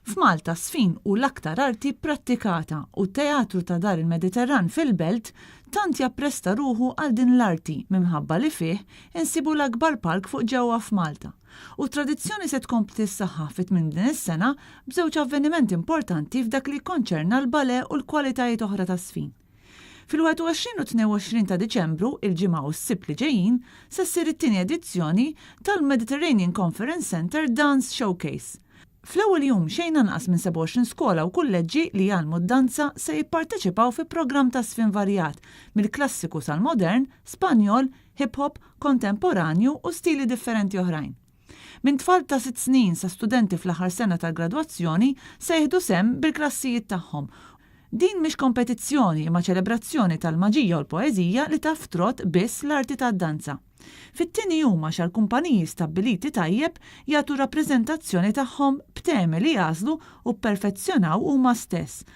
F'Malta ż-żfin hu l-aktar arti pprattikata u t-Teatru ta' Dar il-Mediterran fil-Belt tant jappresta ruħu għal din l-arti minħabba li fih insibu l-akbar palk fuq ġewwa f'Malta. U t-tradizzjoni se tkompli tissaħħaħ fi tmiem din is-sena b'żewġ avvenimenti importanti f'dak li jikkonċerna l-ballet u l-kwalitajiet oħra taż-żfin. Fil-21 u 22 ta' Diċembru, il-Ġimgħa u s-Sibt li ġejjin, se ssir it-tieni edizzjoni tal-Mediterranean Conference Centre Dance Showcase. Fl-ewwel jum, xejn anqas minn 27 skola u kulleġġi li jgħallmu d-danza se jipparteċipaw fi programm ta' żfin varjat, mill-klassiku sal-modern, Spanjol, hip-hop, kontemporanju u stili differenti oħrajn. Minn tfal ta' sitt snin sa studenti fl-aħħar sena tal-gradwazzjoni se jieħdu sehem bil-klassijiet tagħhom. Din mhix kompetizzjoni imma ċelebrazzjoni tal-maġija u l-poeżija li taf trodd biss l-arti tad-danza. Fit-tieni jum għaxar kumpaniji stabbiliti tajjeb jagħtu rappreżentazzjoni tagħhom b'temi li għażlu u pperfezzjonaw huma stess,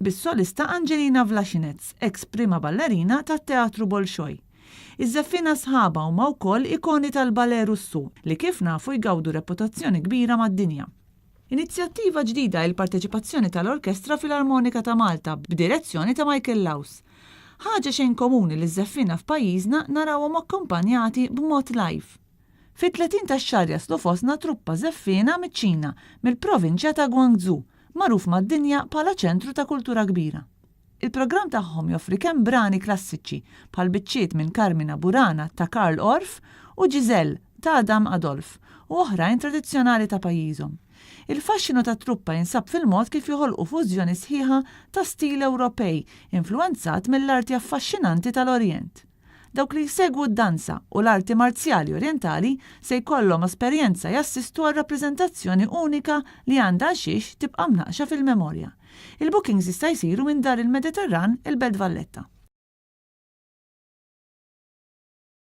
bis-solista Angelina Vlašinec, eks prima ballerina tat-Teatru Bolshoi. Iż-żeffiena sħabha huma wkoll ikoni tal-ballet Russu li kif nafu jgawdu reputazzjoni kbira mad-dinja. Inizjattiva ġdida hi l-parteċipazzjoni tal-Orkestra Filarmonika ta' Malta b'direzzjoni ta' Michael Laus. Ħaġa xejn komuni li ż-żeffiena f'pajjiżna narawhom akkumpanjati b'mod live. Fit-30 tax-xahar jaslu fostna truppa żeffiena miċ-Ċina, mill-provinċja ta' Guangzhou, magħruf mad-dinja bħala ċentru ta' kultura kbira. Il-programm tagħhom joffri kemm brani klassiċi, bħal biċċiet minn Carmina Burana ta' Carl Orff u Giselle ta' Adam Adolph, u oħrajn tradizzjonali ta' pajjiżhom. Il-faxxinu tat-truppa jinsab fil-mod kif joħolqu fużjoni sħiħa ta' stil Ewropej influwenzat mill-arti affaxxinanti tal-Orjent. Dawk li jsegwu d-danza u l-arti marzjali orjentali se jkollhom esperjenza jassistu għal rappreżentazzjoni unika li għandha għalxiex tibqa' mnaqqxa fil-memorja. Il-bookings jista' jsiru minn Dar il-Mediterran, il-Belt Valletta.